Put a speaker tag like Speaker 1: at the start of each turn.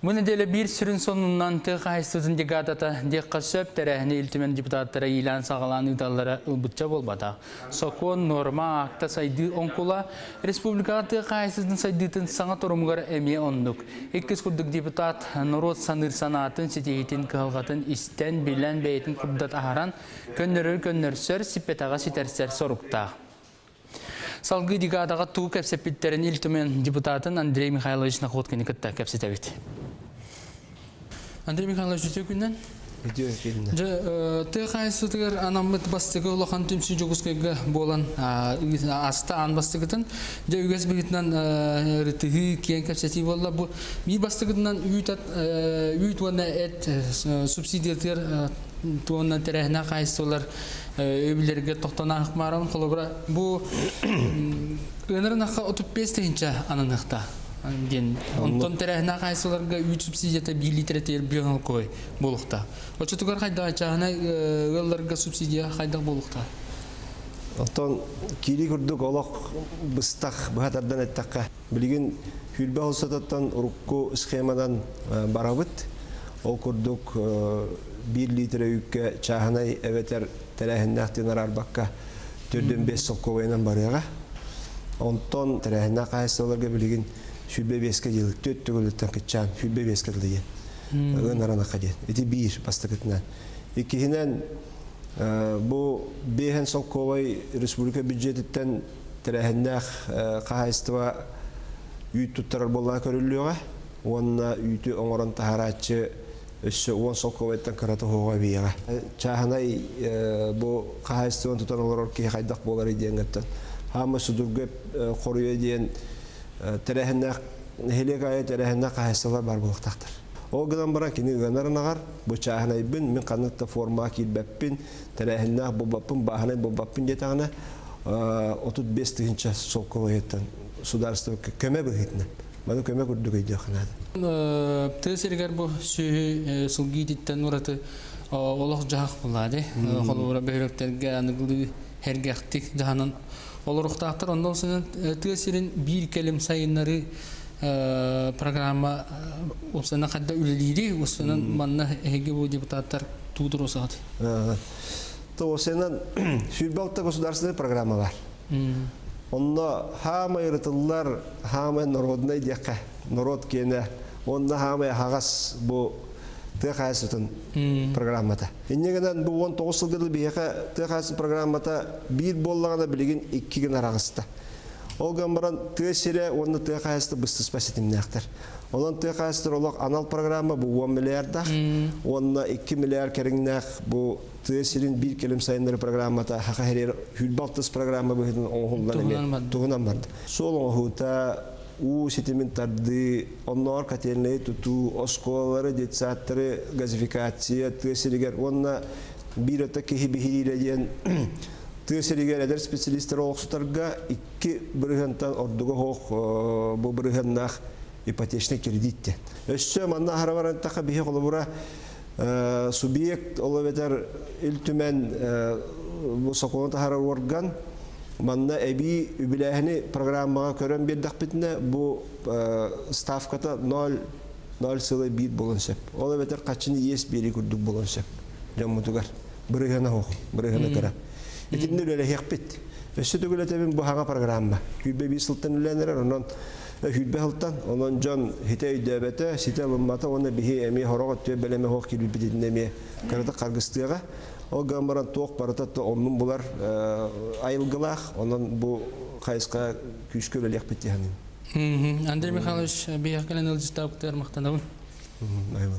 Speaker 1: Бу нэдиэлэ биир сүрүн сонунунан тыа хаһаайыстыбатын декадата диэххэ сөп тэрээһини Ил Түмэн депутаттара иилээн-саҕалаан ыыталлара ылбычча буолбатах. Сокуон, нуорма, аакта сайдыы оҥкула республикаҕа тыа хаһаайыстыбатын сайдыытын саҥа торумугар эмиэ оннук. Иккис курдук депутат норуот саныыр санаатын, ситиһиитин, кыһалҕатын истэн, билэн, бэйэтин курдат аһаран, көннөрөр көннөрсөр, сиппэтэҕэ ситэрсэр соруктаах. Салгыы декадаҕа тугу кэпсэппиттэрин Ил Түмэн депутатын Андрей Михайлович Находкины кытта кэпсэтэбит. Андрей Михайлович, үтүө күннэн.
Speaker 2: Үтүө күннэн.
Speaker 1: Дьэ, тыа хаһаайыстыбатыгар анаммыт бастакы улахан түмсүү Дьокуускайга буолан аста аан бастакытын. Дьэ, үгэс быһыытынан ырытыһыы, киэҥ кэпсэтии буолла. Бу биир бастакытынан үүт, үүт уонна эт субсидиятыгар туонна тэрээһинэ хаһаайыстыбалар өйөбүллэргэ тохтон аахмааран холобура бу ыанарын ахха 35 тыһыынча ананыахта диэн онтон тэрээһинэ хаайсыларга үүт субсидията биир литрэтигэр биир алкоголь буолуохта оччотугар хайдах чааһынай ыалларга субсидия хайдах буолуохта
Speaker 2: Оттон киирии курдук олох быстах быһа тардан эттэххэ билигин сүүрбэ сылтан урукку схеманан барабыт. Ол курдук биир литрэ үүккэ чааһынай эбэтэр тэрээһиннээх диэн араарбакка төрдүн биэс солкуобайынан барыаҕа. Онтон тэрээһиннээх хаһаайыстыбаларга билигин 25-кэ дьыл түөрт төгүлүттэн кыччаан 25-кэ дылы диэн ыаннаранахха диэн. Ити биир бастакытынан. Иккиһинэн бу биэһэн солкуобай республика бюджетиттэн тэрээһиннээх хаһаайыстыба үүт туттарар буоллаҕа көрүллүөҕэ уонна үүтү оҥорон таһаарааччы өссө уон солкуобайтан кырата суоҕа эбиэҕэ. Чааһынай бу хаһаайыстыбаны тутан олорор киһи хайдах буоларый диэҥҥэттэн хаама судургу хоруйа диэн тэрээһиннээх нэһилиэк аайы тэрээһиннээх хаһаайыстыбалар баар буолуохтаахтар. Ол гынан баран кини ыанар ынаҕар бу чааһынайбын, мин ханнык да формаҕа киирбэппин, тэрээһиннээх буолбаппын, бааһынай буолбаппын диэтэҕинэ 35 тыһыынча солкуобайыттан судаарыстыба көмө быһыытынан маны көмө курдук өйдүөххэ наада.
Speaker 1: Тыа сиригэр бу сүөһү сылгы иититтэн ураты олох-дьаһах булаа дии. Холобура бөһүөлэктэргэ аныгылыы сэргэхтик дьаһанан олоруохтаахтар. Онно тыа сирин биир кэлим сайыннарыы программа уопсайынан хайда үлэлиири, уопсайынан манна эһиги бу депутаттар туу туруосаҕыт?
Speaker 2: Уопсайынан 26 государственный программа бар. Онно хаамай ырытыллар, хаамай народнай диэххэ, народ киэнэ, онно хаамай аһаҕас бу тыа хаһаайыстыбатын программата. Инньэ гынан бу 19 сылга дылы биһиэхэ тыа хаһаайыстыбатын программата биир буоллаҕына билигин икки гына араҕыста. Ол гынан баран тыа сирэ уонна тыа хаһаайыстыба быстыспат ситимнээхтэр. Онон тыа хаһаайыстыба олох анал программа бу 10 миллиардах уонна 2 миллиард кэриҥнээх бу тыа сирин биир кэлим сайыннарыы программата Саха сиригэр сүүрбэ алтыс программа быһыытынан оҥоһуллан эмиэ туһунан барда. Суол оҥоһуута, уу ситимин тардыы, оннооҕор котельнайы тутуу, оскуолалары, детсадтары газификация тыа сиригэр уонна биир өттө киһи биһириирэ диэн тыа сиригэр эдэр специалистары олохсутарга икки бырыһыантан ордуга суох бу бырыһыаннаах ипотечный кредит диэн. Өссө манна аһара баран эттэххэ биһи холобура субъект ол эбэтэр Ил Түмэн бу сокуону таһаарар уорган манна эбии үбүлээһини программаҕа көрөн биэрдэхпитинэ бу ставката 0 0,1 буолуон сөп. Ол эбэтэр хаччыны иэс биэрии курдук буолуон сөп дьоммутугар. Бырыһыана суох, бырыһыана кыра. Итиннэ үлэлэһиэхпит. Өссө төгүл этэбин бу хаҥа программа. Сүүрбэ биир сылтан үлэлээн эрэр, онон сүүрбэ сылтан, онон дьон ситэ өйдөөбөтө, ситэ ылыммата уонна биһи эмиэ сорох өттүгэр бэлэмэ суох киирбиппитин эмиэ кыратык харгыстыаҕа. Ол гынан баран туох барыта оннун булар айылгылаах, онон бу хайысха күүскэ үлэлиэхпит дии саныыбын.
Speaker 1: Андрей Михайлович, биһиэхэ кэлэн ыалдьыттаабыккытыгар махтанабын.